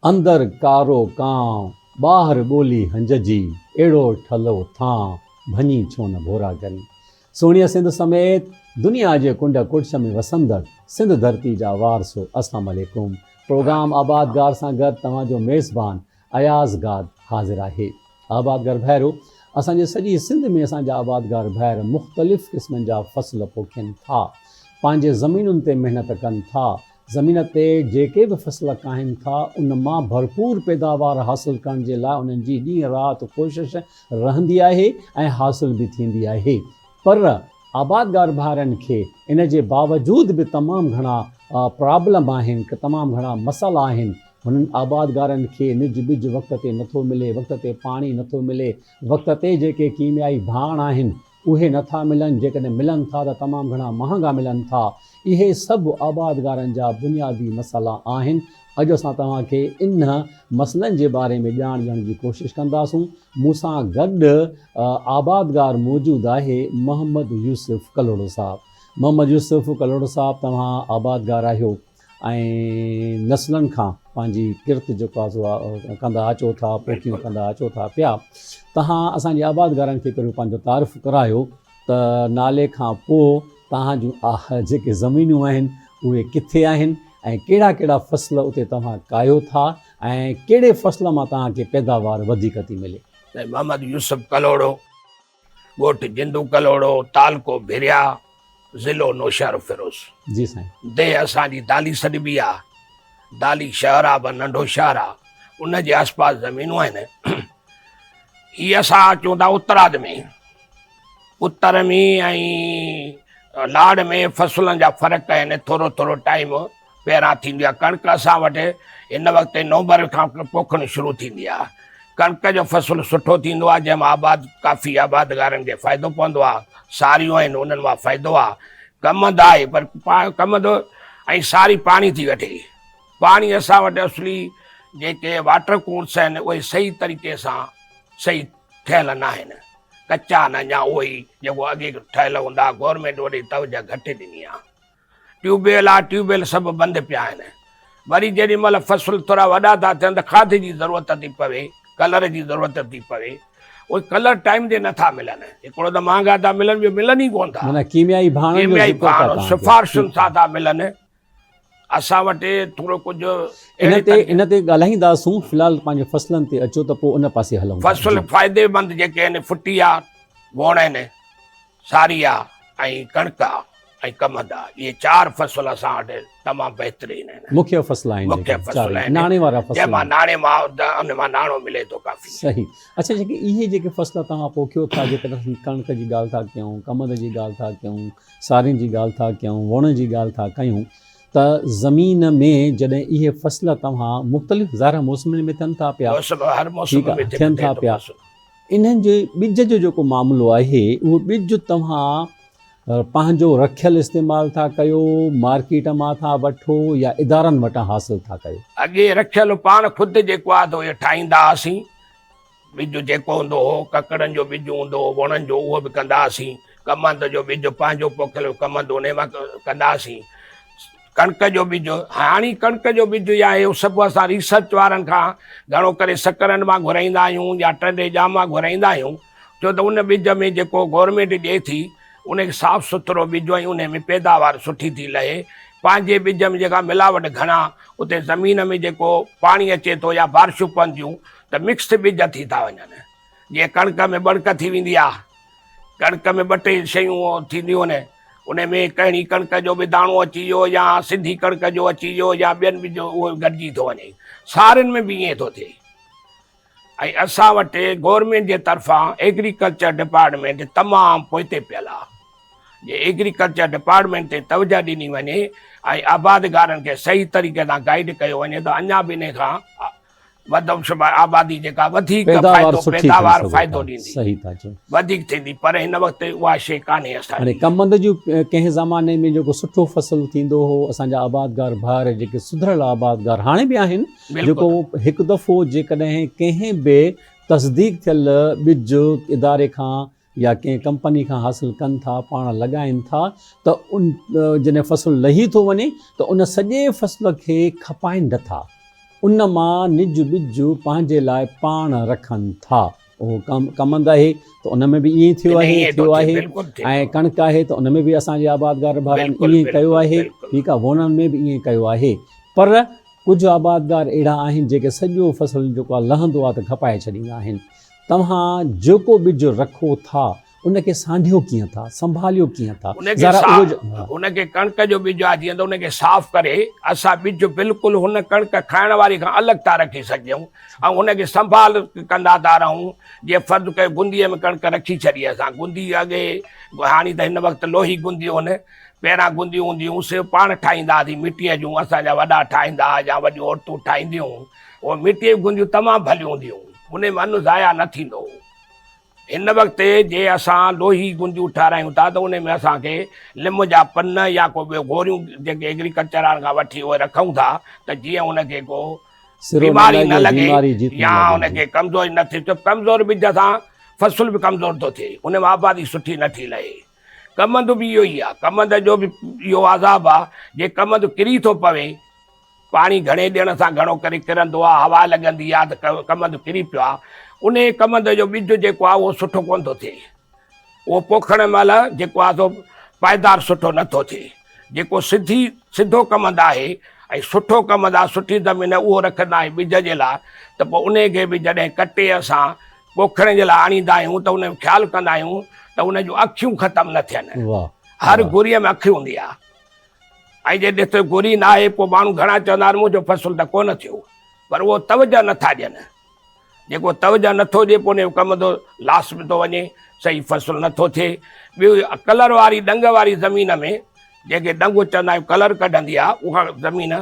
اندر ڪارو ڪانء، ٻاهر ٻولي هنج جي، اهڙو ٺلهو ٿانء، ڀڃي ڇو نه ڀورا ڪرين. سهڻيء سنڌ سميت دنيا جي ڪنڊ ڪڙڇ ۾ وسندڙ سنڌ ڌرتي جا وارثو اسلام عليڪم پروگرام آبادگار سان گڏ توهان جو ميزبان اياز گاد حاضر آهي. آبادگار ڀائرو اسان جي سڄي سنڌ ۾ اسان جا آبادگار ڀائر مختلف قسمن جا فصل پوکين ٿا پنهنجي زمينن تي محنت ڪن ٿا زمين تي جيڪي به فصل ڪاهين ٿا ان مان ڀرپور پيداوار حاصل ڪرڻ جي لاء انهن جي ڏينهن رات ڪوشش رهندي آهي ۽ حاصل به ٿيندي آهي پر آبادگار ڀائرن کي ان جي باوجود به تمام گهڻا پرابلم آهن تمام گهڻا مسئلا آهن هنن آبادگارن کي نج ٻج وقت تي نٿو ملي وقت تي پاڻي نٿو ملي وقت تي جيڪي ڪيميائي ڀاڻ آهن اهي نٿا ملن، جيڪڏهن ملن ٿا ته تمام گهڻا مهانگا ملن ٿا. اهي سڀ آبادگارن جا بنيادي مسئلا آهن. اڄ اسان توهان کي ان مسئلن جي باري ۾ ڄاڻ ڏيڻ جي ڪوشش ڪنداسون. مون سان گڏ آبادگار موجود آهي محمد يوسف ڪلهوڙو صاحب. محمد يوسف ڪلهوڙو صاحب توهان آبادگار آهيو. ۽ نسلن کان پنهنجي ڪرت جيڪو آهي سو ڪندا اچو ٿا پوکيون ڪندا اچو ٿا پيا تهان اسان جي آبادگارن کي پهريون پنهنجو تعارف ڪرايو ته نالي کان پوء تهان جون جيڪي زمينون آهن اهي ڪٿي آهن ۽ ڪهڙا ڪهڙا فصل اتي توهان ڪاهيو ٿا ۽ ڪهڙي فصل مان توهان کي پيداوار وڌيڪ ٿي ملي. محمد يوسف ڪلهوڙو. ڳوٺ جندو ڪلهوڙو، تعلقو ڀريا، ضلعو نوشهروفيروز. جي سائين. ديهه اسان جي دالي سڏبي آ. دالي شهر آ پر ننڍو شهر آ. ان جي آس پاس زمينون آهن. هي اسان اچون ٿا اتراد ۾. اتر ۾ ۽ لاڙ ۾ فصلن جا فرق آهن. ٿورو ٿورو ٽائيم پهريان ٿيندي آهي. ڪڻڪ اسان وٽ هن وقت نومبر کان پوکڻ شروع ٿيندي آهي. ڪڻڪ جو فصل سٺو ٿيندو آهي جنهن مان آباد ڪافي آبادگارن کي فائدو پوندو آهي. ساريون آهن انهن مان فائدو آهي. ڪمند آهي پر ڪمند ۽ ساري پاڻي ٿي وٺي. پاڻي اسان وٽ اصلي جيڪي واٽر ڪورس آهن اهي صحيح طريقي سان صحيح ٺهيل ناهن. ڪچا آهن اڃا اهي ئي جيڪو اڳي ٺهيل هوندا گورنمينٽ وڏي توجه گهٽ ڏني آهي. ٽيوب ويل آ، ٽيوب ويل سڀ بند پيا آهن. وري جيڏي مهل فصل ٿورا وڏا ٿا ٿين ته کاڌ جي ضرورت ٿي پوي، ڪلر جي ضرورت ٿي پوي. اهي ڪلر ٽائيم تي نٿا ملن. هڪڙو ته مهانگا ٿا ملن، ٻيو ملن ئي ڪونه ٿا. معنيٰ ڪيميائي ڀاڻن جو ڪيميائي ذڪر ٿا ڀاڻ توهان ڪيو. سفارشن سان ٿا ملن. اسان وٽ ٿورو ڪجهه ان اهڙي تي طريقي. ان تي ڳالهائينداسون، في الحال پنهنجي فصلن تي اچو ته پوء ان پاسي هلون ٿا. فصل جي. فائديمند جيڪي آهن، ڦٽي آ، ووڻ آهن، ساري آ ۽ ڪڻڪ آ ۽ ڪمند آ. اهي چار فصل اسان وٽ تمام بهترين آهن. مکيه فصل آهن مکيه جيڪي فصل چارئي آهن ناڻي وارا فصل جنهن مان آهن. ناڻي مان ان مان ناڻو ملي ٿو ڪافي. صحيح اڇا جيڪي اهي جيڪي فصل توهان پوکيو ٿا جيڪڏهن اسين ڪڻڪ جي ڳالهه ٿا ڪيون ڪمند جي ڳالهه ٿا ڪيون سارين جي ڳالهه ٿا ڪيون ووڻن جي ڳالهه ٿا ڪيون ته زمين ۾ جڏهن اهي فصل توهان مختلف ظاهر موسمن ۾ ٿين ٿا پيا موسم هر موسم ٺيڪ ۾ آ ٿين ٿئي ٿا ٿو پيا فصل. انهن جي ٻج جو جيڪو معاملو آهي اهو ٻج توهان پنهنجو رکيل استعمال ٿا ڪيو، مارڪيٽ مان ٿا وٺو يا ادارن وٽان حاصل ٿا ڪيو؟ اڳي رکيل پاڻ خود جيڪو آهي ته اهي ٺاهيندا هئاسين. ٻج جيڪو هوندو هو، ڪڪڙن جو ٻج هوندو هو، وڻن جو اهو به ڪندا هئاسين. ڪمند جو ٻج پنهنجو پوکيل ڪمند انهي مان ڪندا هئاسين. ڪڻڪ جو ٻج، هاڻي ڪڻڪ جو ٻج يا اهو سڀ اسان ريسرچ وارن کان گهڻو ڪري سڪرنڊ مان گهرائيندا آهيون يا ٽنڊي ڄام مان گهرائيندا آهيون ڇو ته ان ٻج ۾ جيڪو گورنمينٽ ڏئي ٿي ان کي صاف سٿرو ٻج ۽ ان ۾ پيداوار سٺي ٿي لهي پنهنجي ٻج ۾ جيڪا ملاوٽ گهڻا اتي زمين ۾ جيڪو پاڻي اچي ٿو يا بارشون پون ٿيون ته مڪس ٻج ٿي ٿا وڃن جيئن ڪڻڪ ۾ ٻڙڪ ٿي ويندي آهي ڪڻڪ ۾ ٻه ٽي شيون ٿينديون آهن ان ۾ ڪهڙي ڪڻڪ جو به داڻو اچي ويو يا سنڌي ڪڻڪ جو اچي ويو يا ٻين به جو اهو گڏجي ٿو وڃي سارين ۾ به ائين ٿو ٿئي ۽ اسان وٽ گورنمينٽ جي طرفان ايگريڪلچر ڊپارٽمينٽ تمام پوئتي پيل آهي جي ايگريڪلچر ڊپارٽمينٽ تي توجه ڏني وڃي ۽ آبادگارن کي صحيح طريقي سان گائيڊ ڪيو وڃي ته اڃا به ان کان وڌم شمار آبادي جيڪا وڌيڪ پيداوار فائدو سٺي کڻي پيداوار سگهو فائدو ٿا ڏيندي صحيح ٿا چئو. وڌيڪ ٿيندي پر هن وقت اها شيء ڪانهي اسان هاڻي جي. ڪمند جو ڪنهن زماني ۾ جيڪو سٺو فصل ٿيندو هو اسان جا آبادگار ڀائر جيڪي سڌريل آبادگار هاڻي به آهن جيڪو بلڪل. هڪ دفعو جيڪڏهن ڪنهن به تصديق ٿيل ٻج اداري کان يا ڪنهن ڪمپني کان حاصل ڪن ٿا پاڻ لڳائين ٿا ته ان جڏهن فصل لهي ٿو وڃي ته ان سڄي فصل کي کپائين نه ٿا. ان مان نج ٻج پنهنجي لاء پاڻ رکن ٿا. اهو ڪمند آهي ته ان ۾ به ائين ٿيو آهي ٿيو آهي ۽ ڪڻڪ آهي ته ان ۾ به اسان جي آبادگار ڀائرن ائين ڪيو آهي ٺيڪ آهي ووڻن ۾ به ائين ڪيو آهي پر ڪجهه آبادگار اهڙا آهن جيڪي سڄو فصل جيڪو آهي لهندو آهي ته کپائي ڇڏيندا آهن توهان جيڪو ٻج رکو ٿا ان کي سانڍيو ڪيئن ٿا، سنڀاليو ڪيئن ٿا؟ ان کي صاف، ان کي ڪڻڪ جو ٻج آهي جيئن ته ان کي صاف ڪري اسان ٻج بلڪل هن ڪڻڪ کائڻ واري کان الڳ ٿا رکي سگهون ۽ ان کي سنڀال ڪندا ٿا رهون جيئن فرض ڪيو گنديء ۾ ڪڻڪ رکي ڇڏي اسان گندي اڳي هاڻي ته هن وقت لوهي گنديون آهن پهريان گنديون هونديون هيون سي پاڻ ٺاهيندا هئاسين مٽيء جون اسان جا وڏا ٺاهيندا هئا يا وڏيون عورتون ٺاهينديون هيون اهي مٽيء جون گنديون تمام ڀليون هونديون هيون ان ۾ ان ضايع نه ٿيندو هو. هن وقت جي اسان لوهي گنديون ٺهرايون ٿا ته ان ۾ اسان کي لم جا پن يا ڪو ٻيو گوريون جيڪي ايگريڪلچر وارن کان وٺي اهي رکون ٿا ته جيئن ان کي ڪو بيماري نه لڳي يا ان کي ڪمزوري نه ٿئي ڇو ڪمزور ٻج سان فصل به ڪمزور ٿو ٿئي ان ۾ آبادي سٺي نه ٿي لهي ڪمند به اهو ئي آهي ڪمند جو به اهو عذاب آهي جي ڪمند ڪري ٿو پوي پاڻي گهڻي ڏيڻ سان گهڻو ڪري ڪرندو آهي، هوا لڳندي آهي ته ڪمند ڪري پيو آهي. انهيء ڪمند جو ٻج جيڪو آهي اهو سٺو ڪونه ٿو ٿئي. اهو پوکڻ مهل جيڪو آهي سو پائيدار سٺو نه ٿو ٿئي. جيڪو سڌي سڌو ڪمند آهي ۽ سٺو ڪمند آهي، سٺي زمين اهو رکندا آهيون ٻج جي لاء ته پوء انهيء کي به جڏهن ڪٽي اسان پوکڻ جي لاء آڻيندا آهيون ته ان جو خيال ڪندا آهيون ته ان جون اکيون ختم نه ٿين. هر گوريء ۾ اک هوندي آهي. ۽ جي ڏس گهري ناهي پوء ماڻهو گهڻا چوندا آهن منهنجو فصل ته ڪونه ٿيو پر اهو توجه نٿا ڏين جيڪو توجه نٿو ڏي پوء ان جو ڪم ٿو لاس به ٿو وڃي صحيح فصل نٿو ٿئي ٻيو ڪلر واري ڏنگ واري زمين ۾ جنهن کي ڏنگ چوندا آهيون ڪلر ڪڍندي آهي اها زمين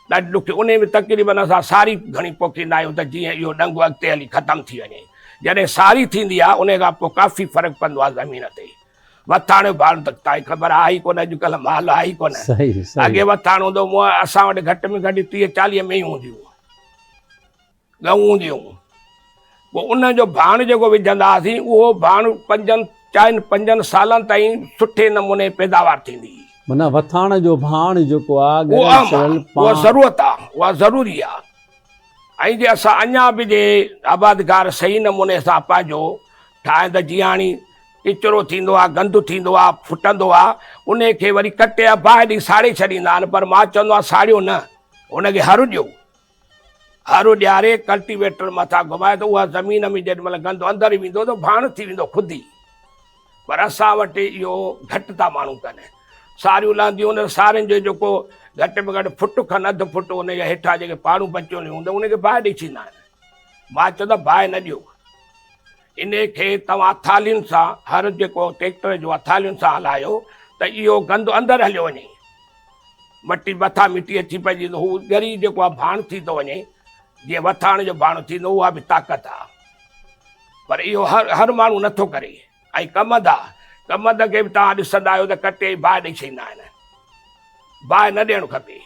ڏاڍي ڏکي ان ۾ تقريبن اسان ساري گهڻي پوکيندا آهيون ته جيئن اهو ڏنگ اڳتي هلي ختم ٿي وڃي جڏهن ساري ٿيندي آهي ان کان پوء ڪافي فرق پوندو آهي زمين تي وٿاڻ جو ڀاڻ ته تائين خبر آهي ئي ڪونه اڄڪلهه مال آهي ئي ڪونه صحيح صحيح اڳي وٿاڻ هوندو مون اسان وٽ گهٽ ۾ گهٽ 30 40 مينهون هونديون ڳئون هونديون پوء ان جو ڀاڻ جيڪو وجهندا هئاسين اهو ڀاڻ پنجن چئن پنجن سالن تائين سٺي نموني پيداوار ٿيندي هئي. معنيٰ وٿاڻ جو ڀاڻ جيڪو آ ڳريل سڙيل پاڻ اها ضرورت آ اها ضروري آ ۽ جي اسان اڃا به جي آبادگار صحيح نموني سان پنهنجو ٺاهين ته جيئن هاڻي ڪچرو ٿيندو آهي گند ٿيندو آهي ڦٽندو آهي ان کي وري ڪٽي يا باهه ڏئي ساڙي ڇڏيندا آهن پر مان چوندو آهيان ساڙيو نه ان کي هر ڏيو هر ڏياري ڪلٽيويٽر مٿان گهمائي ته اها زمين ۾ جيڏي مهل گند اندر ويندو ته ڀاڻ ٿي ويندو خود ئي پر اسان وٽ اهو گهٽ ٿا ماڻهو ڪن. ساريون لهنديون ان سارين جو جيڪو گهٽ ۾ گهٽ فٽ کن اڌ فٽ ان جي هيٺان جيڪي پاڙون بچيل هونديون ان کي باهه ڏئي ڇڏيندا آهن. مان چوندو آهيان باهه نه ڏيو. ان کي توهان ٿالهين سان هر جيڪو ٽيڪٽر جو آهي ٿالهين سان هلايو ته اهو گند اندر هليو وڃي. مٽي مٿان مٽي اچي پئجي ته هو ڳري جيڪو آهي ڀاڻ ٿي ٿو وڃي. جيئن وٿاڻ جو ڀاڻ ٿيندو اها به طاقت آهي. پر اهو هر هر ماڻهو نٿو ڪري ۽ ڪمند آ ڪمند کي به توهان ڏسندا آهيو ته ڪٽي ۽ باهه ڏئي ڇڏيندا آهن باهه نه ڏيڻ کپي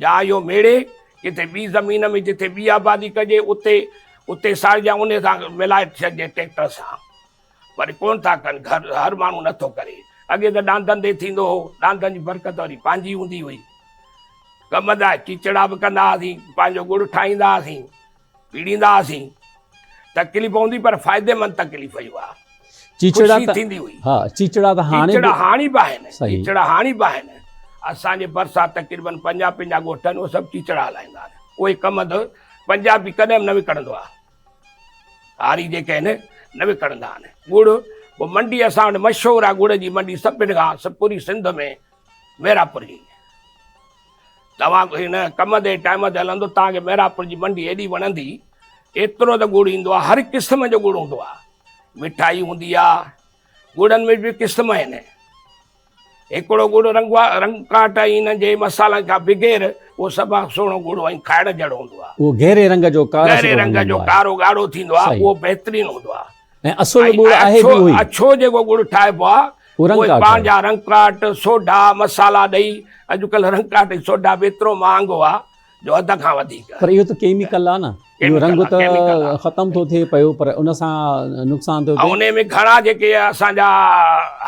جا اهو ميڙي ڪٿي ٻي زمين ۾ جٿي ٻي آبادي ڪجي اتي اتي ساڙجي ان سان ملائي ڇڏجي ٽيڪٽر سان پر ڪون ٿا ڪن گهر هر ماڻهو نٿو ڪري اڳي ته ڏاندن تي ٿيندو هو ڏاندن جي برڪت وري پنهنجي هوندي هئي ڪمند آهي چيچڙا به ڪندا هئاسين پنهنجو ڳڙ ٺاهيندا هئاسين پيڙيندا هئاسين. تڪليف هوندي پر فائديمند تڪليف هئي اها. چيچڙا خوشي ته ٿيندي هئي. ها چيچڙا ته هاڻي چيچڙا به هاڻي به آهن. صحيح. چيچڙا هاڻي به آهن. اسان جي ڀرسان تقريبن 50 50 ڳوٺ آهن اهي سڀ چيچڙا هلائيندا آهن. اهي ڪمند پنجابي ڪڏهن به نه وڪڻندو آهي. هاري جيڪي آهن نه وڪڻندا آهن. ڳڙ پوء منڊي اسان وٽ مشهور آهي ڳڙ جي منڊي سڀني کان پوري سنڌ ۾ ميراپور جي. توهان هن ڪم تي ٽائيم تي هلندو توهان کي ميراپور جي منڊي ايڏي وڻندي ايترو ته ڳڙ ايندو آهي هر قسم جو ڳڙ هوندو آهي مٺائي هوندي آهي ڳڙن ۾ به قسم آهن هڪڙو ڳڙ رنگ رنگ ڪاٽ ۽ انهن جي مصالحن کان بغير اهو سڀ کان سهڻو ڳڙ ۽ کائڻ جهڙو هوندو آهي اهو گهري رنگ جو ڪارو گهري رنگ جو ڪارو ڳاڙهو ٿيندو آهي اهو بهترين هوندو آهي ۽ اصل ڳڙ آهي به اهو ئي. اڇو جيڪو ڳڙ ٺاهبو آهي اهي پنهنجا رنگڪاٽ، سوڍا، مصالحا ڏئي اڄڪلهه رنگڪاٽ ۽ سوڍا به ايترو مهانگو آهي جو حد کان وڌيڪ. پر اهو ته ڪيميڪل آهي نه اهو رنگ ته ختم ٿو ٿئي پيو پر ان سان نقصان ٿو ٿئي. انهي ۾ گهڻا جيڪي اسان جا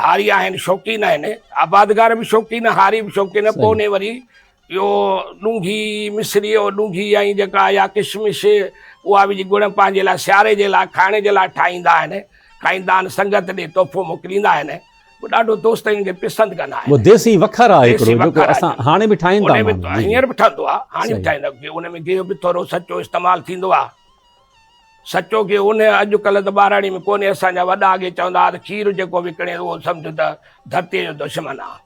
هاري آهن شوقين آهن آبادگار به شوقين هاري به شوقين پوء انهي وري اهو ڏونگهي، مصري اهو ڏونگهي ۽ جيڪا يا ڪشمش اها وجهي ڳڙ پنهنجي لاء سياري جي لاء کائڻ جي لاء ٺاهيندا آهن، کائيندا آهن، سنگت ڏي تحفو موڪليندا آهن. پوء ڏاڍو دوست ان کي پسند ڪندا آهن. اهو ديسي وکر آهي هڪڙو جيڪو اسان هاڻي به ٺاهين ٿا ماڻهو. هينئر به ٺهندو آهي، هاڻي به ٺاهيندا ان ۾ گيهه به ٿورو سچو استعمال ٿيندو آهي. سچو گيهه ان اڄ ڪلهه ته ٻهراڙي ۾ ڪونهي اسان جا وڏا اڳي چوندا هئا ته کير جيڪو وڪڻي اهو سمجهه ته ڌرتيء جو دشمن آهي.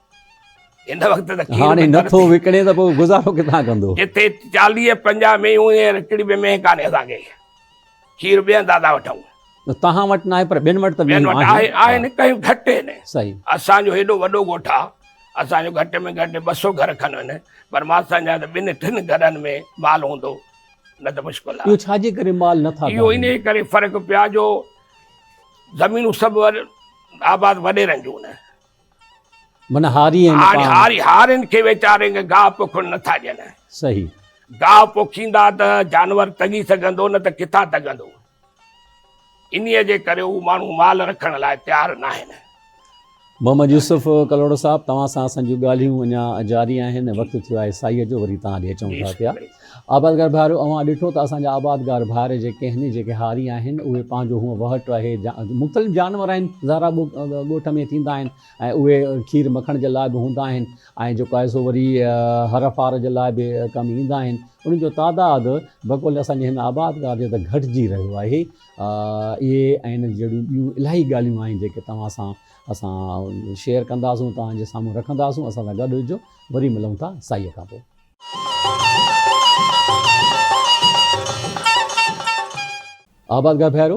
هن وقت ته کير هاڻي نه ٿو وڪڻي ته پوء گذارو ڪٿان ڪندو. جتي 40 50 مينهون هينئر هڪڙي به مينهن ڪانهي اسان کي. کير ٻين تان ٿا وٺون. نه توهان وٽ ناهي پر ٻين وٽ ته ٻين وٽ آهي آهن ڪنهن گهٽ آهن. صحيح. اسان جو هيڏو وڏو ڳوٺ آ اسان جو گهٽ ۾ گهٽ 200 گهر کن آهن پر مان سمجهان ته ٻن ٽن گهرن ۾ مال هوندو نه ته مشڪل آ. اهو ڇا جي ڪري مال نه ٿا اهو انهي ڪري فرق پيا جو زمينون سڀ آباد وڏيرن جون آهن. معنيٰ هاري آهن پاڻ. هاري هارين کي ويچارين کي گاهه پوکڻ نه ٿا ڏين. صحيح. گاهه پوکيندا ته جانور تڳي سگهندو نه ته ڪٿان تڳندو. انهيء جي ڪري هو ماڻهو مال رکڻ لاء تيار ناهن. محمد يوسف ڪلهوڙو صاحب توهان سان اسان جون ڳالهيون اڃا جاري آهن وقت ٿيو آهي سائيء جو وري توهان ڏي اچون ٿا پيا. آبادگار ڀائرو اوهان ڏٺو ته اسان جا آبادگار ڀائر جيڪي آهن جيڪي هاري آهن اهي پنهنجو هونء وهٽ آهي مختلف جانور آهن ظاهر آهي ڳوٺ ۾ ٿيندا آهن ۽ اهي کير مکڻ جي لاء به هوندا آهن ۽ جيڪو آهي سو وري هر ڦار جي لاء به ڪم ايندا آهن انهن جو تعداد بقول اسان جي هن آبادگار جي ته گهٽجي رهيو آهي اهي ۽ ان جهڙيون ٻيون الاهي ڳالهيون آهن جيڪي توهان سان اسان شيئر ڪنداسون توهان جي سامهون رکنداسون اسان سان گڏ هجو وري ملون ٿا سائيء کان پوء. آبادگار ڀائرو!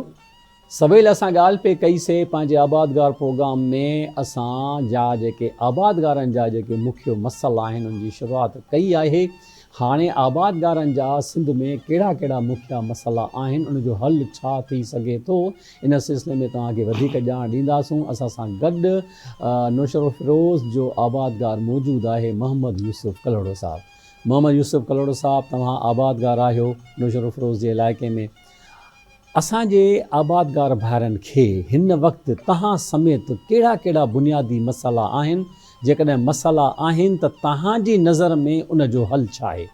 سويل اسان ڳالهه پئي ڪئي سي پنهنجي آبادگار پروگرام ۾ اسان جا جيڪي آبادگارن جا جيڪي مکيو مسئلا آهن ان جي شروعات ڪئي آهي هاڻي آبادگارن جا سنڌ ۾ ڪهڙا ڪهڙا مکيا مسئلا آهن ان جو حل ڇا ٿي سگهي ٿو ان سلسلي ۾ توهان کي وڌيڪ ڄاڻ ڏينداسون اسان سان گڏ نوشهروفيروز جو آبادگار موجود آهي محمد يوسف ڪلهوڙو صاحب محمد يوسف ڪلهوڙو صاحب توهان آبادگار آهيو نوشهروفيروز جي علائقي ۾ اسان جي آبادگار ڀائرن کي هن وقت توهان سميت ڪهڙا ڪهڙا بنيادي مسئلا آهن جيڪڏهن مسئلا آهن ته توهان جي نظر ۾ ان جو حل ڇا آهي؟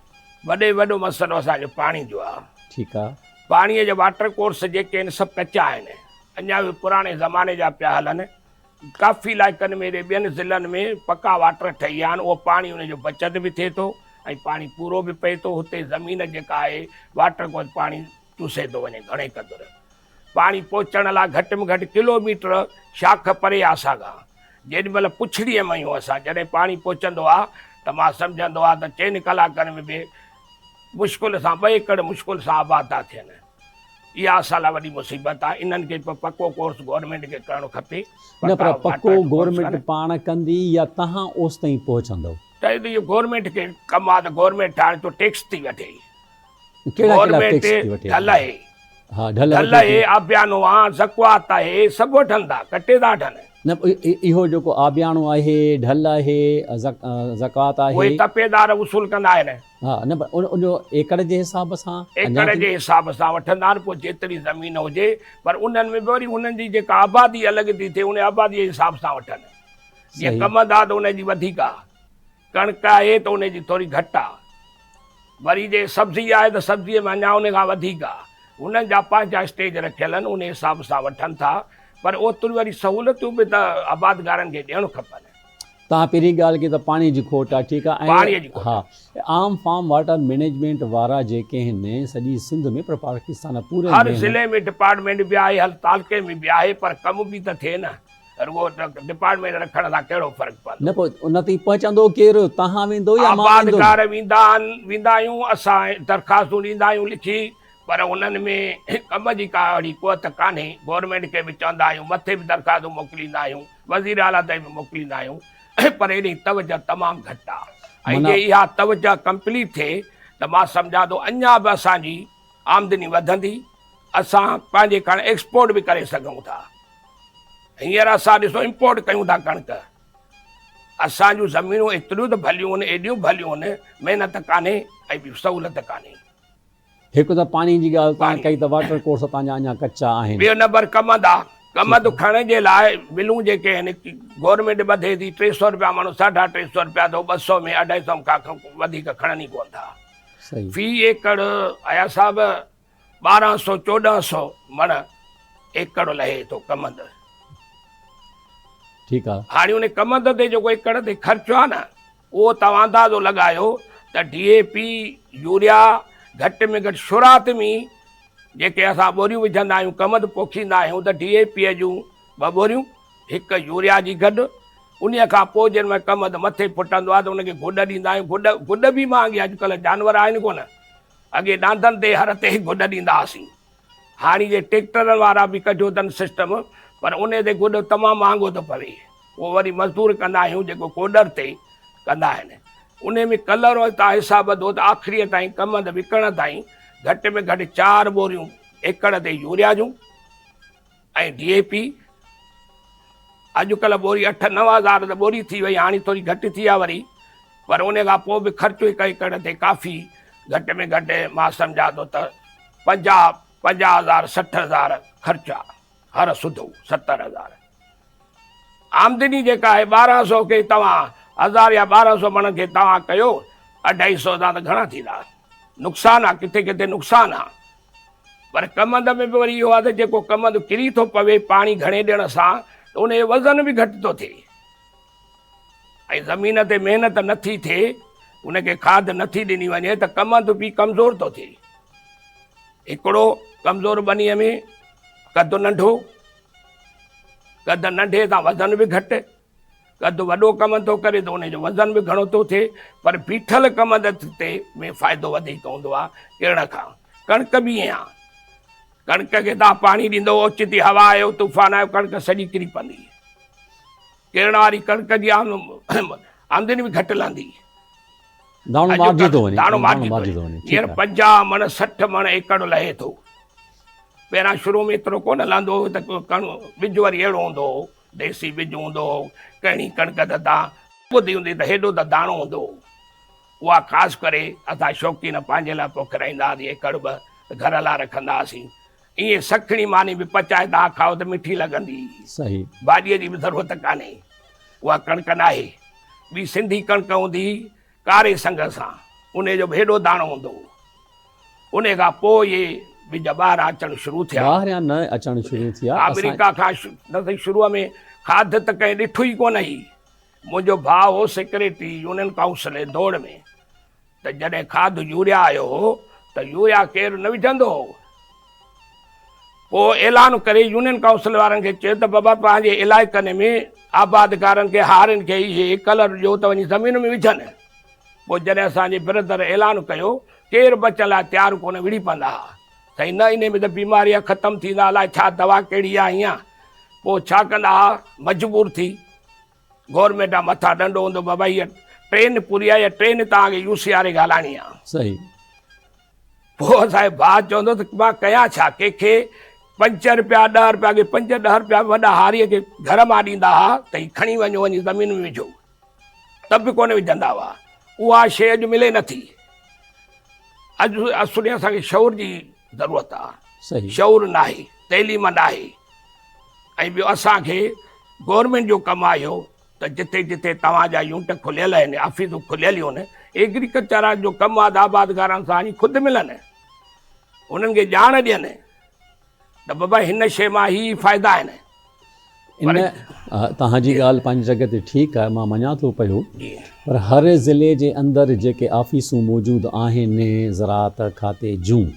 وڏي وڏو مسئلو اسان جو پاڻي جو آهي. ٺيڪ آ. پاڻي جا واٽر ڪورس جيڪي آهن سڀ ڪچا آهن اڃا به پراڻي زماني جا پيا هلن ڪافي علائقن ۾ هيڏي ٻين ضلعن ۾ پڪا واٽر ٺهي ويا آهن اهو پاڻي ان جو بچت به ٿئي ٿو ۽ پاڻي پورو به پئي ٿو هتي زمين جيڪا آهي واٽر ڪورس پاڻي چوسي ٿو وڃي گهڻي قدر پاڻي پهچڻ لاء گهٽ ۾ گهٽ ڪلو ميٽر شاخ پري آهي اسان کان جيڏي مهل پڇڙيء ۾ آهيون اسان جڏهن پاڻي پهچندو آهي ته مان سمجهندو آهي ته چئن ڪلاڪن ۾ به مشڪل سان ٻه ايڪڙ مشڪل سان آباد ٿا ٿين. اها اسان لاء وڏي مصيبت آهي انهن کي به پڪو ڪورس گورنمينٽ کي ڪرڻ کپي. نه پر پڪو گورنمينٽ پاڻ ڪندي يا تهان اوستائين پهچندؤ؟ ته اهو گورنمينٽ کي ڪم آهي ته گورنمينٽ هاڻي تو ٽيڪس ٿي وٺي. ڪهڙا ڪهڙا ٽيڪس ٿي وٺي؟ ڍل آهي. ها ڍل آهي، آبيانو آهي، زڪوات آهي، سڀ وٺن ٿا، ڪٽي ٿا وٺن. نه اهو جيڪو آبياڻو آهي، ڍل آهي، زڪوات آهي. اهي تپيدار وصول ڪندا آهن. ها نه پر ان جو ايڪڙ جي حساب سان ايڪڙ جي حساب سان وٺندا آهن پوء جيتري زمين هجي پر انهن ۾ به وري انهن جي جيڪا آبادي الڳ ٿي ٿئي ان آبادي جي حساب سان وٺن جيئن ڪمند آهي ته ان جي وڌيڪ آهي ڪڻڪ آهي ته ان جي ٿوري گهٽ آهي وري جي سبزي آهي ته سبزي ۾ اڃا ان کان وڌيڪ آهي انهن جا پنهنجا اسٽيج رکيل آهن ان حساب سان وٺن ٿا پر اوتريون وري سهولتون به ته آبادگارن کي ڏيڻ کپن. توهان پهرين ڳالهه ڪئي ته پاڻي جي کوٽ آهي ٺيڪ آهي پاڻي جي کوٽ ها عام فارم واٽر مئنيجمينٽ وارا جيڪي آهن سڄي سنڌ ۾ پر پاڪستان پوري هر ضلعي ۾ ڊپارٽمينٽ به آهي هر تعلقي ۾ به آهي پر ڪم به ته ٿئي نه رڳو ڊپارٽمينٽ رکڻ سان ڪهڙو فرق پوندو. نه پوء ان تائين پهچندو ڪير توهان ويندو يا مان ويندس. آبادگار ويندا آهن ويندا آهيون اسان درخواستون ڏيندا آهيون لکي پر انهن ۾ ڪم جي ڪا اهڙي قوت ڪانهي، گورنمينٽ کي به چوندا آهيون، مٿي به درخواستون موڪليندا آهيون، وزير اعليٰ تائين به موڪليندا آهيون پر ايڏي توجه تمام گهٽ آهي ۽ جي اها توجه ڪمپليٽ ٿئي ته مان سمجهان ٿو اڃا به اسان جي آمدني وڌندي، اسان پنهنجي کان ايڪسپورٽ به ڪري سگهون ٿا. هينئر اسان ڏسو امپورٽ ڪيون ٿا ڪڻڪ، اسان جون زمينون ايتريون ته ڀليون آهن، ايڏيون ڀليون آهن، محنت ڪانهي ۽ ٻي سهولت ڪانهي. هڪ ته پاڻي جي ڳالهه توهان ڪئي ته واٽر ڪورس اتان جا اڃا ڪچا آهن. ٻيو نمبر ڪمند آ. ڪمند کڻڻ جي لاء ملون جيڪي آهن گورنمينٽ ٻڌي ٿي 300 رپيا ماڻهو 350 رپيا ته 200 ۾ 250 کان وڌيڪ کڻن ئي ڪونه ٿا. في ايڪڙ اياز صاحب 1200 1400 مڻ ايڪڙ لهي ٿو ڪمند. ٺيڪ آ. هاڻي ان ڪمند تي جيڪو ايڪڙ تي خرچ آ نه اهو توهان اندازو لڳايو ته ڊي اي پي، يوريا گهٽ ۾ گهٽ شروعات ۾ جيڪي اسان ٻوريون وجهندا آهيون ڪمند پوکيندا آهيون ته ڊي اي پي جون ٻه ٻوريون هڪ يوريا جي گڏ انهي کان پوء جنهن مهل ڪمند مٿي ڦٽندو آهي ته ان کي گڏ ڏيندا آهيون گڏ گڏ به مهانگي اڄڪلهه جانور آهن ڪونه اڳي ڏاندن تي هر تي گڏ ڏيندا هئاسين هاڻي جي ٽيڪٽرن وارا به ڪڍيو اٿن سسٽم پر انهي تي گڏ تمام مهانگو ٿو پوي اهو وري مزدور ڪندا آهيون جيڪو ڪوڏر تي ڪندا آهن انهي ۾ ڪلر تان حساب ٻڌو ته آخري تائين ڪمند وڪڻڻ تائين گهٽ ۾ گهٽ چار ٻوريون ايڪڙ تي يوريا جون ۽ ڊي اي پي اڄڪلهه ٻوري اٺ 9000 ته ٻوري ٿي وئي هاڻي ٿوري گهٽ ٿي آهي وري پر ان کان پوء به خرچ هڪ ايڪڙ تي ڪافي گهٽ ۾ گهٽ مان سمجهان ٿو ته 50 50000 60000 خرچ آهي هر سڌو 70000 آمدني جيڪا آهي 1200 کي توهان هزار يا 1200 مڻ کي توهان ڪيو 250 تان ته گهڻا ٿيندا نقصان آهي ڪٿي ڪٿي نقصان آهي پر ڪمند ۾ به وري اهو آهي ته جيڪو ڪمند ڪري ٿو پوي پاڻي گهڻي ڏيڻ سان ته ان جو وزن به گهٽ ٿو ٿئي ۽ زمين تي محنت نٿي ٿئي ان کي کاڌ نٿي ڏني وڃي ته ڪمند به ڪمزور ٿو ٿئي. هڪڙو ڪمزور ٻنيء ۾ قد ننڍو، قد ننڍي سان وزن به گهٽ. قد وڏو ڪمند ٿو ڪري ته ان جو وزن به گهڻو ٿو ٿئي پر بيٺل ڪمند تي ۾ فائدو وڌيڪ هوندو آهي ڪرڻ کان. ڪڻڪ به ائين آهي. ڪڻڪ کي توهان پاڻي ڏيندو اوچتي هوا آيو طوفان آيو ڪڻڪ سڄي ڪري پوندي. ڪرڻ واري ڪڻڪ جي آمدني به گهٽ لهندي. داڻو مارجي ٿو وڃي. داڻو مارجي ٿو وڃي. هينئر 50 مڻ 60 مڻ ايڪڙ لهي ٿو. پهريان شروع ۾ ايترو ڪونه لهندو هو ته ٻج وري اهڙو هوندو هو. ديسي ٻج هوندو هو، ڪهڙي ڪڻڪ ته تان ٻڌي هوندي ته هيڏو ته داڻو هوندو هو. اها خاص ڪري اسان شوقين پنهنجي لاء پوکرائيندا هئاسين، ايڪڙ ٻه ته گهر لاء رکندا هئاسين. ائين سکڻي ماني به پچائي تان کائو ته مٺي لڳندي هئي. صحيح. ڀاڄيء جي به ضرورت ڪانهي. اها ڪڻڪ ناهي. ٻي سنڌي ڪڻڪ هوندي هئي، ڪاري سنگ سان انهي جو به هيڏو داڻو هوندو هو. انهي کان پوء اهي ٻج ٻاهران اچڻ شروع ٿيا. ٻاهريان نه اچڻ شروع ٿيا. آمريڪا کان نه سهي شروع ۾ کاڌ ته ڪنهن ڏٺو ئي ڪونه هئي. منهنجو ڀاء هو سيڪريٽري يونين ڪائونسل دوڙ ۾ ته جڏهن کاڌ يوريا آيو هو ته يوريا ڪير نه وجهندو هو. پوء اعلان ڪري يونين ڪائونسل وارن کي چيو ته بابا پنهنجي علائقن ۾ آبادگارن کي هارين کي اهي ڪلر ڏيو ته وڃي زمين ۾ وجهن. پوء جڏهن اسان جي بردر اعلان ڪيو ڪير بچڻ لاء تيار ڪونه وڙهي پوندا ها. سائين نه انهي ۾ ته بيماري آ ختم ٿيندا الاء ڇا دوا ڪهڙي آ هيئن پوء ڇا ڪندا ها مجبور ٿي گورنمينٽ آ مٿان ڏنڊو هوندو بابا هيء ٽرين پوري آ يا ٽرين توهان کي يو سي آر اي کي هلائڻي آ. صحيح. پوء اسان جو ڀاء چوندو ته مان ڪيان ڇا ڪنهن کي 5 رپيا 10 رپيا ڪي 5 10 رپيا به وڏا هاريء کي گهر مان ڏيندا ها ته هي کڻي وڃو وڃي زمين ۾ وجهو ته به ڪونه وجهندا هئا اها شيء اڄ ملي نٿي اڄ اصل ۾ اسان کي شعور جي ضرورت آ شعور ناهي تعليم ناهي ۽ ٻيو اسان کي گورنمينٽ جو ڪم آهي ته جتي جتي توهان جا يونٽ کليل آهن، آفيسون کليل هيون، ايگريڪلچر جو ڪم آهي ته آبادگارن سان وڃي خود ملن، انهن کي ڄاڻ ڏين ته بابا هن شيء مان هي هي فائدا آهن. ان توهان جي ڳالهه پنهنجي جڳهه تي ٺيڪ آهي، مان مڃان ٿو پيو، پر هر ضلعي جي اندر جيڪي آفيسون موجود آهن زراعت کاتي جون،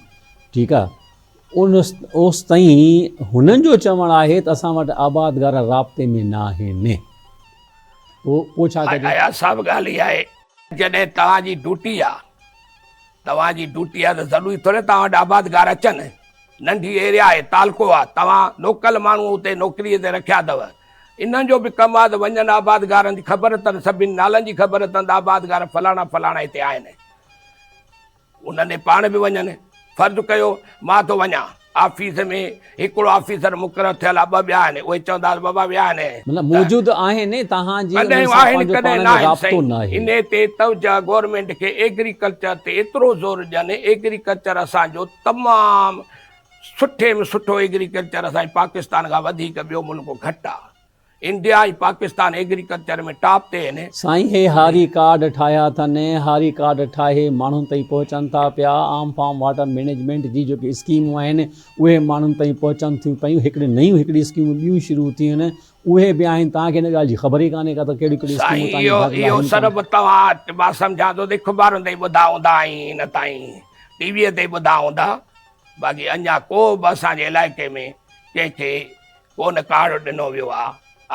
ٺيڪ آهي، ان اوستائين هنن جو چوڻ آهي ته اسان وٽ آبادگار رابطي ۾ ناهن. پوء ڇا ڪجي؟ اياز صاحب ڳالهه اها آهي جڏهن توهان جي ڊيوٽي آ توهان جي ڊيوٽي آ ته ضروري ٿوري توهان وٽ آبادگار اچن. ننڍي ايريا آهي تعلقو آ توهان لوڪل ماڻهو اتي نوڪري تي رکيا اٿو انهن جو به ڪم آ ته وڃن آبادگارن جي خبر اٿن سڀني نالن جي خبر اٿن ته آبادگار فلاڻا فلاڻا هتي آهن. انهن ڏي پاڻ به وڃن. فرض ڪيو مان ٿو وڃان آفيس ۾ هڪڙو آفيسر مقرر ٿيل آهي ٻه ٻيا آهن اهي چوندا ته بابا ويا آهن. مطلب موجود آهن توهان جي انهن سان پنهنجو پاڻ ۾ رابطو ناهي. انهي تي توجهه گورنمينٽ کي ايگريڪلچر تي ايترو زور ڏين ايگريڪلچر اسان جو تمام سٺي ۾ سٺو ايگريڪلچر اسان جي پاڪستان کان وڌيڪ ٻيو ملڪ گهٽ آ. انڊيا ۽ پاڪستان ايگريڪلچر ۾ ٽاپ تي آهن. سائين هي هاري ڪارڊ ٺاهيا اٿن، هاري ڪارڊ ٺاهي ماڻهن تائين پهچن ٿا پيا، عام فارم واٽر مينيجمينٽ جي جيڪي اسڪيمون آهن اهي ماڻهن تائين پهچن ٿيون پيون، هڪڙي نيون هڪڙي اسڪيمون ٻيون شروع ٿيون آهن اهي به آهن، توهان کي ان ڳالهه جي خبر ئي ڪانهي ڪا ته ڪهڙيون ڪهڙيون سائين اسڪيمون توهان جي اهو داخل اهو آهن ڪانه. سرف توهان مان سمجهان ٿو ته اخبارن تي ٻڌا هوندا ۽ ان تائين ٽي وي تي ٻڌا هوندا باقي اڃا ڪو به اسان جي علائقي ۾ ڪنهن کي ڪونه ڪارڊ ڏنو ويو آ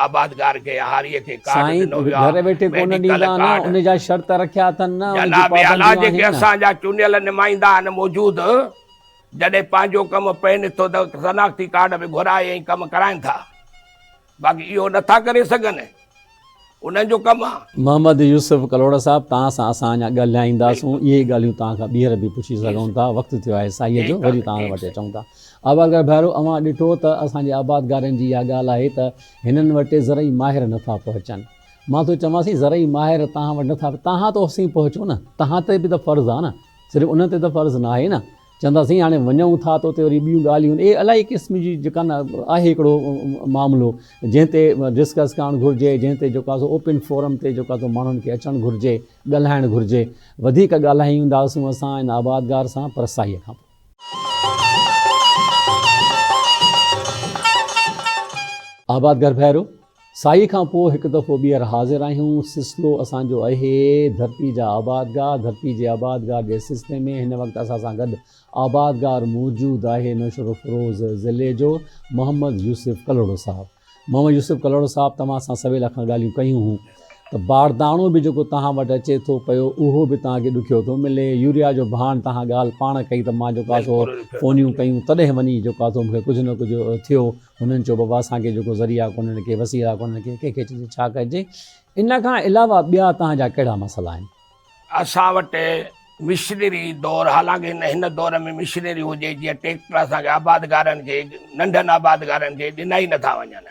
آبادگار کي يا هاريء کي ڪارڊ سائين ڏنو ويو آ گهر ويٺي ڪونه ميڊيڪل ڏيندا نه ڪارڊ ان جا شرط رکيا اٿن نه ان جون جناب اعليٰ پابنديون جيڪي آهن نه. اسان جا چونيل نمائندا آهن موجود جڏهن پنهنجو ڪم پئن ٿو ته شناختي ڪارڊ به گهرائي ۽ ڪم ڪرائين ٿا باقي اهو نٿا ڪري سگهن انهن جو ڪم آ. محمد يوسف ڪلهوڙا صاحب توهان سان اسان اڃا ڳالهائينداسون اهي ئي ڳالهيون توهان کان ٻيهر به پڇي سگهون ٿا وقت ٿيو آهي سائيء جو وري توهان وٽ اچون ٿا آبادگار ڀائرو اوهان ڏٺو ته اسان جي آبادگارن جي اها ڳالهه آهي ته هنن وٽ زرعي ماهر نٿا پهچن مان ٿو چوان سائين زرعي ماهر توهان وٽ نٿا توهان ته اوسين پهچو نه توهان تي به ته فرض آ نه صرف انهن تي ته فرض ناهي نه چوندا سائين هاڻي وڃون ٿا ته اتي وري ٻيون ڳالهيون اهي الائي قسم جي جيڪا نه آهي هڪڙو معاملو جنهن تي ڊسڪس ڪرڻ گهرجي جنهن تي جيڪو آهي سو اوپن فورم تي جيڪو آهي سو ماڻهن کي اچڻ گهرجي ڳالهائڻ گهرجي وڌيڪ ڳالهائينداسون اسان ان آبادگار سان پر سائيء کان پوء. آبادگار ڀائرو! سائي کان پوء هڪ دفعو ٻيهر حاضر آهيون. سلسلو اسان جو اهي ڌرتي جا آبادگار، ڌرتي جي آبادگار جي سلسلي ۾ هن وقت اسان سان گڏ آبادگار موجود آهي نوشهروفروز ضلعي جو محمد يوسف ڪلهوڙو صاحب. محمد يوسف ڪلهوڙو صاحب توهان سان سويل کان ڳالهيون ڪيون هون ته بارداڻو به جيڪو توهان وٽ اچي ٿو پيو اهو به توهان کي ڏکيو ٿو ملي، يوريا جو ڀاڻ توهان ڳالهه پاڻ ڪئي ته مان جيڪو آهي سو فونيون ڪيون تڏهن وڃي جيڪو آهي سو مون کي ڪجهه نه ڪجهه ٿيو، هنن چيو بابا اسان کي جيڪو ذريعا ڪونهن ڪي وسيلا ڪونهن ڪي ڪنهن کي چئجي ڇا ڪجي ان کان علاوه ٻيا توهان جا ڪهڙا مسئلا آهن؟ اسان وٽ مشنري دور حالانڪه هن هن دور ۾ مشنري هجي جيئن ٽيڪٽر اسان کي آبادگارن کي ننڍن آبادگارن کي ڏنا ئي نٿا وڃن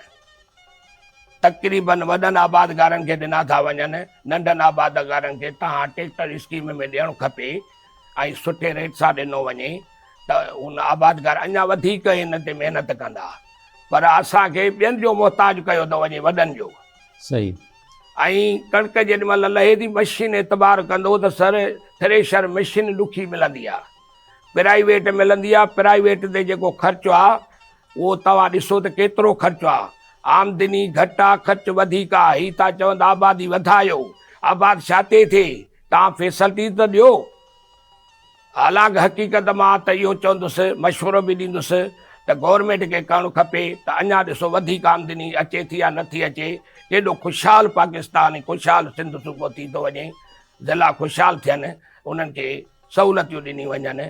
تقريبن وڏن آبادگارن کي ڏنا ٿا وڃن ننڍن آبادگارن کي تهان ٽيڪٽر اسڪيم ۾ ڏيڻ کپي ۽ سٺي ريٽ سان ڏنو وڃي ته ان آبادگار اڃا وڌيڪ ان تي محنت ڪندا پر اسان کي ٻين جو محتاج ڪيو ٿو وڃي وڏن جو. صحيح. ۽ ڪڻڪ جيڏي مهل لهي ٿي مشين اعتبار ڪندو ته سر ٿريشر مشين ڏکي ملندي آ پرائيويٽ ملندي آ پرائيويٽ تي جيڪو خرچ آ اهو توهان ڏسو ته ڪيترو خرچ آ آمدني گهٽ آ خرچ وڌيڪ آ هي ٿا چون ته آبادي وڌايو آباد ڇا تي ٿئي توهان فيسلٽي ته ڏيو. حالانڪ حقيقت مان ته اهو چوندس، مشورو به ڏيندس ته گورنمينٽ کي ڪرڻ کپي ته اڃا ڏسو وڌيڪ آمدني اچي ٿي يا نه ٿي اچي، ڪيڏو خوشحال پاڪستان ۽ خوشحال سنڌ صوبو ٿي ٿو وڃي، ضلعا خوشحال ٿين، انهن کي سهولتيون ڏنيون وڃن.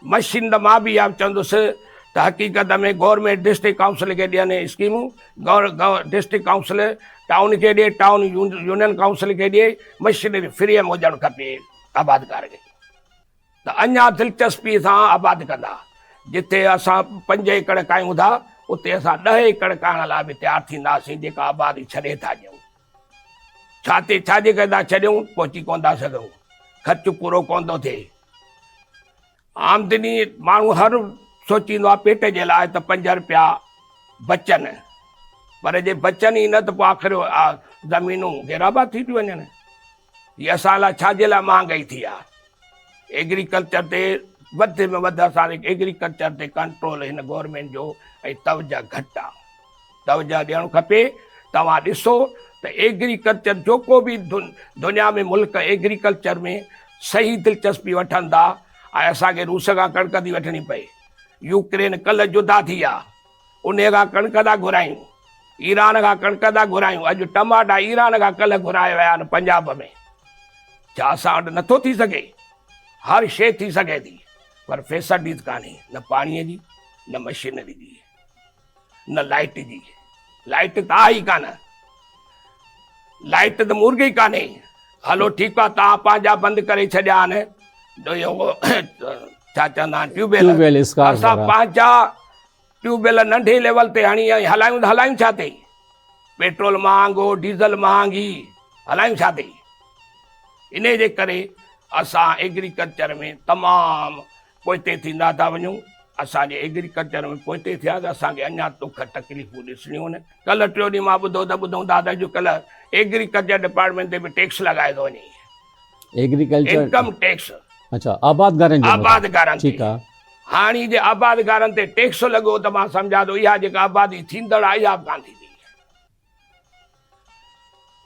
مشين ته مان به اها چوندس ته حقيقت ۾ گورنمينٽ ڊسٽرڪٽ ڪائونسل کي ڏين اسڪيمون، ڊسٽرڪٽ ڪائونسل ٽائون کي ڏي، ٽائون يونين ڪائونسل کي ڏي، مشينري فري ۾ هجڻ کپي. آبادگار کي ته اڃا دلچسپي سان آباد ڪندا. جتي اسان پنج ايڪڙ ڪاهيون ٿا، اتي اسان ڏهه ايڪڙ ڪاهڻ لاء به تيار ٿينداسين، جيڪا آبادي ڇڏي ٿا ڏيون. ڇا تي ڇا جي ڪري ٿا ڇڏيون؟ پهچي ڪونه ٿا سگهون، خرچ پورو ڪونه ٿو ٿئي. آمدني ماڻهو هر سوچيندو آهي پيٽ جي لاء ته پنج رپيا بچن، پر جي بچن ئي نه ته پوء آخر زمينون غير آباد ٿي ٿيون وڃن. هي اسان لاء ڇا جي لاء مهانگائي ٿي آهي؟ ايگريڪلچر تي وڌ ۾ وڌ اسان کي ايگريڪلچر تي ڪنٽرول هن گورنمينٽ جو ۽ توجه گهٽ آهي. توجه ڏيڻ کپي. توهان ڏسو ته ايگريڪلچر جو ڪو به دنيا ۾ ملڪ ايگريڪلچر ۾ صحيح دلچسپي وٺن ٿا ۽ اسان کي روس کان ڪڻڪ ٿي وٺڻي پئي. يوڪرين ڪلهه جدا ٿي آ. انهيء کان ڪڻڪ ٿا گهرايون، ايران کان ڪڻڪ ٿا گهرايون، اڄ ٽماٽا ايران کان ڪلهه گهرايا ويا آهن پنجاب ۾، ڇا اسان وٽ نٿو ٿي سگهي؟ هر شيء ٿي سگهي ٿي، پر فيسلٽيز ڪانهي، نه پاڻيء جي، نه مشينري جي، نه لائيٽ جي، لائيٽ ته آهي ئي ڪانه، لائيٽ ته مورڳ ئي ڪانهي، هلو ٺيڪ آهي توهان پنهنجا بند ڪري ڇڏيا آهن، اهو ڇا چوندا آهن ٽيوب ويل، اسان پنهنجا ٽيوب ويل ننڍي ليول تي هڻي ۽ هلايون ته هلايون ڇا تي؟ پيٽرول مهانگو، ڊيزل مهانگي، هلايون ڇا تي؟ انهي جي ڪري اسان ايگريڪلچر ۾ تمام پوئتي ٿيندا ٿا وڃون. اسان جي ايگريڪلچر ۾ پوئتي ٿيا ته اسان کي اڃا دک تڪليفون ڏسڻيون آهن. ڪلهه ٽيون ڏينهن مان ٻڌو ته ٻڌون ٿا ته اڄ ڪلهه ايگريڪلچر ڊپارٽمينٽ تي به ٽيڪس لڳايو ٿو وڃي. Agriculture income tax. اڇا آبادگارن جي آبادگارن ٺيڪ آ. هاڻي جي آبادگارن تي ٽيڪس لڳو ته مان سمجهان ٿو اها جيڪا آبادي ٿيندڙ آهي اها به ڪانه ٿيندي.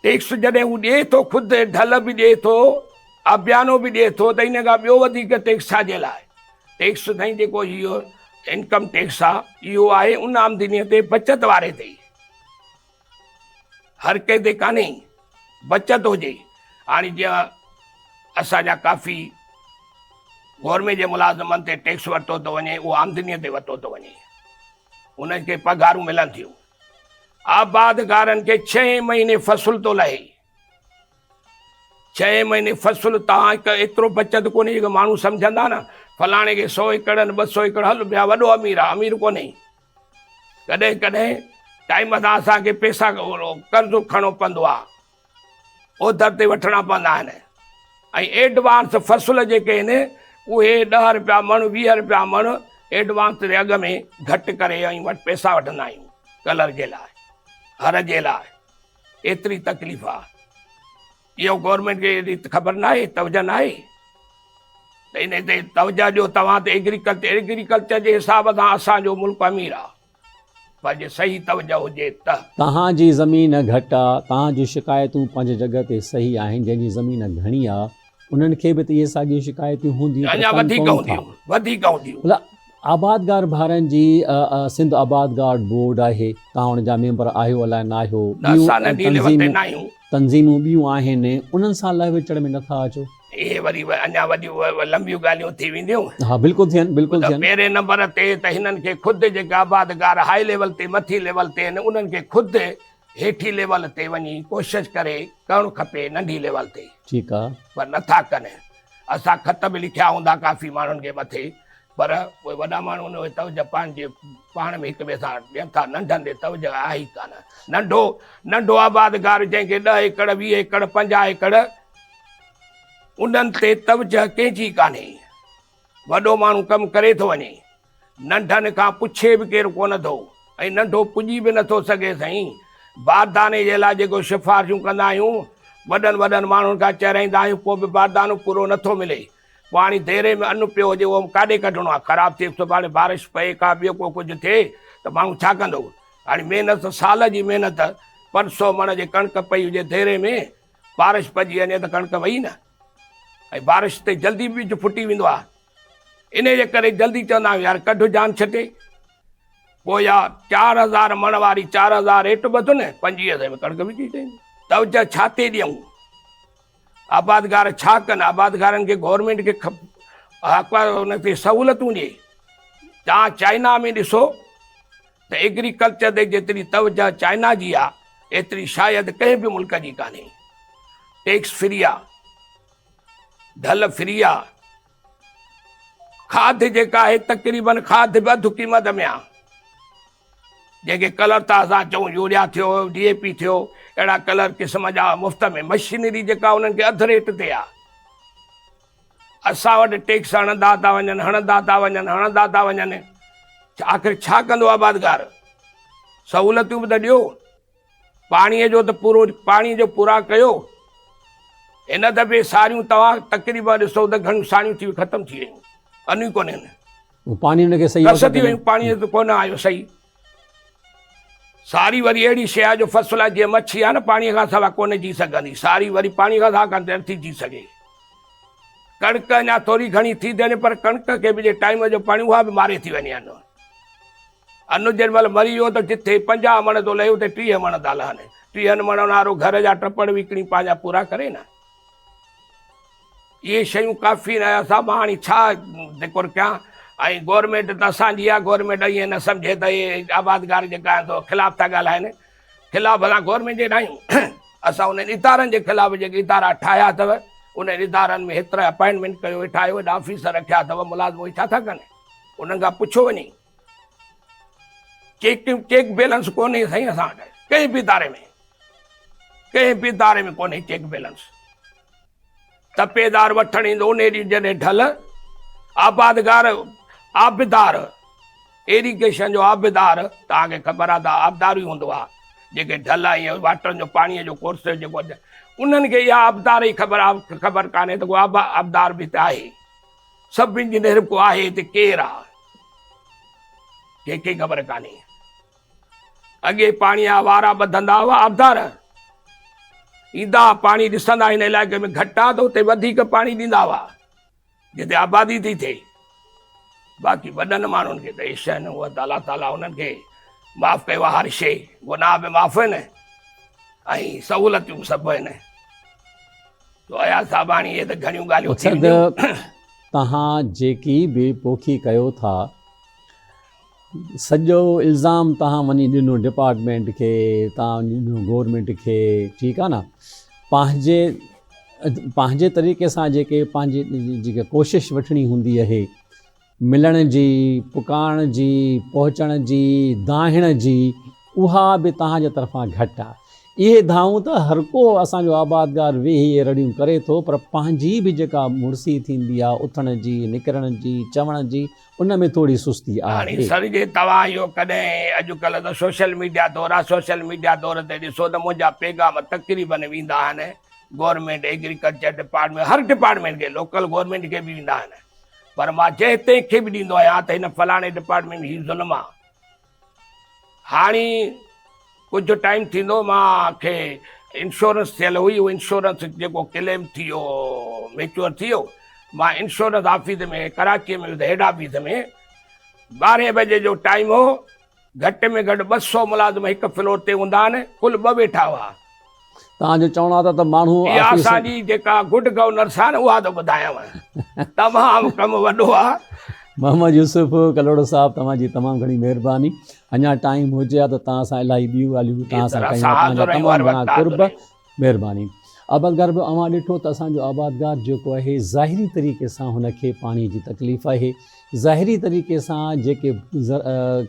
ٽيڪس جڏهن هو ڏئي ٿو خود ڍل به ڏئي ٿو آبيانو به ڏئي ٿو ته ان کان ٻيو وڌيڪ ٽيڪس ڇا جي لاء ٽيڪس سائين جيڪو اهو انڪم ٽيڪس آ اهو آهي ان آمدني تي بچت واري تي هر ڪنهن تي ڪانهي بچت هجي هاڻي جيئن اسان جا ڪافي گورنمينٽ جي ملازمن تي ٽيڪس ورتو ٿو وڃي اهو آمدني تي ورتو ٿو وڃي انهن کي پگهارون ملن ٿيون آبادگارن کي ڇهين مهيني فصل ٿو لهي. ڇهين مهيني فصل تان هڪ ايترو بچت ڪونهي جيڪو ماڻهو سمجهندا نه فلاڻي کي سو ايڪڙ آهن ٻه سو ايڪڙ هل ٻيا وڏو امير آهي امير ڪونهي. ڪڏهن ڪڏهن ٽائيم سان اسان کي پيسا قرض کڻڻو پوندو آهي اوڌر تي وٺڻا پوندا آهن ۽ ايڊوانس فصل جيڪي آهن اهي ڏهه روپيا مڻ 20 روپيا مڻ ايڊوانس تي اڳ ۾ گهٽ ڪري ۽ وٽ پيسا وٺندا آهيون ڪلر جي لاء هر جي لاء ايتري تڪليف آهي اهو گورنمينٽ کي ايڏي خبر نه آهي توجه نه آهي ته ان تي توجه ڏيو توهان ته ايگريڪلچر ايگريڪلچر جي حساب سان اسان جو ملڪ امير آهي پر جي صحيح توجه هجي ته. توهان جي زمين گهٽ آ، توهان جون شڪايتون پنهنجي جڳهه تي صحيح آهن، جنهن جي زمين گهڻي آ، انهن کي به ته اهي ساڳيون شڪايتون هونديون پر اڃا ڪن وڌيڪ ڪونه ٿا. هونديون، وڌيڪ هونديون. ڀلا آبادگار ڀائرن جي سنڌ آبادگار بورڊ آهي، توهان ان جا ميمبر آهيو الائي ناهيو، نه اسان ٻيون ننڍي ليول تي تنظيمون ناهيون. تنظيمون ٻيون آهن، انهن سان لهه وچڙ ۾ نٿا اچو. اهي وري اڃا وڏيون لنبيون ڳالهيون ٿي وينديون. ها بلڪل ٿين بلڪل ٿين. پهرين نمبر تي ته هنن کي خود جيڪي آبادگار هائي ليول تي مٿي ليول تي آهن انهن کي خود هيٺي ليول تي وڃي ڪوشش ڪري ڪرڻ کپي ننڍي ليول تي. ٺيڪ آ. پر نٿا ڪن. اسان خط به لکيا هوندا ڪافي ماڻهن کي مٿي پر اهي وڏا ماڻهو ان کي توجه پنهنجي پاڻ ۾ هڪ ٻئي سان ڏين ٿا ننڍن ڏي توجه آهي ئي ڪانه. ننڍو ننڍو آبادگار جنهن کي ڏهه ايڪڙ 20 ايڪڙ 50 ايڪڙ انهن تي توجه ڪنهن جي ڪانهي. وڏو ماڻهو ڪم ڪري ٿو وڃي. ننڍن کان پڇي به ڪير ڪونه ٿو ۽ ننڍو پڄي به نٿو سگهي. سائين بارداني جي لاء جيڪو سفارشون ڪندا آهيون، وڏن وڏن ماڻهن کان چهرائيندا آهيون، پوء به باردانو پورو نٿو ملي. پوء هاڻي ديري ۾ ان پيو هجي اهو ڪاڏي ڪڍڻو آهي؟ خراب ٿئي سڀاڻي بارش پئي ڪا ٻيو ڪو ڪجهه ٿئي ته ماڻهو ڇا ڪندو؟ هاڻي محنت سال جي محنت 500 مڻ جي ڪڻڪ پئي هجي ديري ۾ بارش پئجي وڃي ته ڪڻڪ وئي نه ۽ بارش تي جلدي ٻج ڦٽي ويندو آهي. انهيء جي ڪري جلدي چوندا آهيون يار ڪڍ جان ڇٽي. پوء يا 4000 مڻ واري 4000 ريٽ ٻڌ نه 25 سئي ۾ ڪڻڪ وڪي ٿي. توجه ڇا تي ڏيون؟ آبادگار ڇا ڪن؟ آبادگارن کي گورنمينٽ کي حق آهي ان کي سهولتون ڏئي. توهان چائنا ۾ ڏسو ته ايگريڪلچر تي جيتري توجه چائنا جي آ ايتري شايد ڪنهن به ملڪ جي ڪانهي. ٽيڪس فري آ، ڍل فري آ، کاڌ جيڪا آهي تقريبن کاڌ به اڌ قيمت ۾ آ. جنهن کي ڪلر ٿا اسان چئون يوريا ٿيو، ڊي اي پي ٿيو، اهڙا ڪلر قسم جا مفت ۾، مشينري جيڪا انهن کي اڌ ريٽ تي آ. اسان وٽ ٽيڪس هڻندا ٿا وڃن، هڻندا ٿا وڃن، هڻندا ٿا وڃن. آخر ڇا ڪندو آبادگار؟ سهولتون به ته ڏيو. پاڻيء جو ته پورو پاڻيء جو پورا ڪيو. هن دفعي ساريون توهان تقريبا ڏسو ته گهڻيون ساڻيون ٿي ختم ٿي ويون. ان ئي ڪونهن. پاڻي ان کي صحيح ڪس ٿي ويون، پاڻي ته ڪونه آيو صحيح. ساري وري اهڙي شيء آهي جو فصل آهي جيئن مڇي آهي نه پاڻي کان سواء ڪونه جي سگهندي. ساري وري پاڻي کان سواء ڪانه ٿي جي سگهي. ڪڻڪ اڃا ٿوري گهڻي ٿي ٿي وڃي پر ڪڻڪ کي به جي ٽائيم جو پاڻي اها به ماري ٿي وڃي. ان ان جنهن مهل مري ويو ته جٿي 50 مڻ ٿو لهي اتي 30 مڻ ٿا لهن. 30 مڻن وارو گهر جا ٽپڙ وڪڻي پنهنجا پورا ڪري نه. اهي شيون ڪافي نه اسان مان هاڻي ڇا ذڪر ڪيان ۽ گورنمينٽ ته اسان جي آهي گورنمينٽ ائين نه سمجهي ته اهي آبادگار جيڪا آهن سو خلاف ٿا ڳالهائن. خلاف اسان گورنمينٽ جي نه آهيون اسان انهن ادارن جي خلاف جيڪي ادارا ٺاهيا اٿو انهن ادارن ۾ هيترا اپائنٽمينٽ ڪيو ويٺا آهيو ايڏا آفيسر رکيا اٿو ملازم اهي ڇا ٿا ڪن انهن کان پڇيو وڃي. چيڪ چيڪ بيلنس ڪونهي سائين اسان وٽ ڪنهن به اداري ۾ ڪنهن به اداري ۾ ڪونهي چيڪ بيلنس. تپيدار وٺڻ ايندو انهي ڏينهن جڏهن ڍل آبادگار آبدار ايريگيشن جو آبدار توهان کي خبر آهي ته آبدار ئي هوندو آهي جيڪي ڍل ۽ واٽرن جو پاڻي جو ڪورس جيڪو انهن کي اها آبدار ئي خبر خبر ڪانهي ته ڪو آبدار به هتي آهي. سب انجنيئر ڪو آهي هتي ڪير آ ڪنهن کي خبر ڪانهي. اڳي پاڻي جا وارا ٻڌندا هئا آبدار ايندا پاڻي ڏسندا هن علائقي ۾ گهٽ آ ته اتي وڌيڪ پاڻي ڏيندا هئا جتي آبادي ٿي ٿئي. باقي وڏن ماڻهن کي ته عيش آهن اها ته الله تعالي انهن کي معاف ڪيو آهي هر شيء گناهه به معاف آهن ۽ سهولتيون به سڀ آهن. تو اياز صاحب هاڻي اهي ته گهڻيون ڳالهيون ٿي مقصد وينديون. توهان جيڪي به پوکي ڪيو ٿا سڄو الزام توهان وڃي ڏنو ڊپارٽمينٽ کي توهان وڃي ڏنو گورنمينٽ کي ٺيڪ آ نه پنهنجي پنهنجي طريقي سان جيڪي پنهنجي جيڪي ڪوشش وٺڻي هوندي اهي ملڻ جي پڪارڻ جي پهچڻ جي دانهڻ جي اها به توهان جي طرفان گهٽ آ اهي دانهون ته هر ڪو اسان جو آبادگار ويهي اهي رڙيون ڪري ٿو پر پنهنجي به جيڪا مڙسي ٿيندي آ اٿڻ جي نڪرڻ جي چوڻ جي ان ۾ ٿوري سستي هاڻي آهي. سر جي توهان اهو ڪڏهن اڄڪلهه ته سوشل ميڊيا دور آ سوشل ميڊيا دور تي ڏسو ته منهنجا پيغام تقريبن ويندا آهن گورنمينٽ ايگريڪلچر ڊپارٽمينٽ هر ڊپارٽمينٽ کي لوڪل گورنمينٽ کي به ويندا آهن پر مان جنهن تنهن کي به ڏيندو آهيان ته هن فلاڻي ڊپارٽمينٽ ۾ هي ظلم آ هاڻي ڪجهه ٽائيم ٿيندو مان کي انشورنس ٿيل هئي اهو انشورنس جيڪو ڪليم ٿي ويو ميچوئر ٿي ويو مان insurance office ۾ Karachi ۾ head office ۾ ٻارهين بجي جو ٽائيم هو گهٽ ۾ گهٽ 200 ملازم هڪ فلور تي هوندا آهن ڪل ٻه ويٺا هئا. توهان جو چوڻ آهي ته ماڻهو اها اسان جي جيڪا گڊ گورنرس آهي نه اها ٿو ٻڌايانو تمام ڪم وڏو آهي. محمد يوسف ڪلهوڙو صاحب توهان جي تمام گهڻي مهرباني اڃا ٽائيم هجي ها ته توهان سان الاهي ٻيون ڳالهيون به توهان سان ڪيون ها توهان جا تمام گهڻا قرب مهرباني آبادگار به اوهان ڏٺو ته اسان جو آبادگار جيڪو آهي ظاهري طريقي سان هن کي پاڻي جي تڪليف آهي ظاهري طريقي سان جيڪي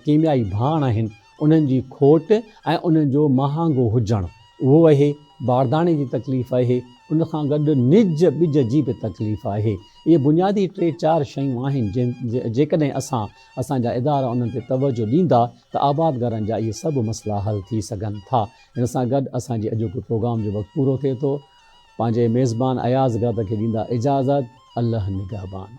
ڪيميائي ڀاڻ آهن انهن جي کوٽ ۽ انهن جو مهانگو هجڻ اهو اهي، بارداڻي جي تڪليف اهي، ان کان گڏ نج ٻج جي به تڪليف آهي. اهي بنيادي ٽي چار شيون آهن جيڪڏهن اسان اسان جا ادارا انهن تي توجه ڏيندا ته آبادگارن جا اهي سڀ مسئلا حل ٿي سگهن ٿا. ان سان گڏ اسان جي اڄوڪي پروگرام جو وقت پورو ٿئي ٿو. پنهنجي ميزبان اياز گاد کي ڏيندا اجازت. الله نگهبان.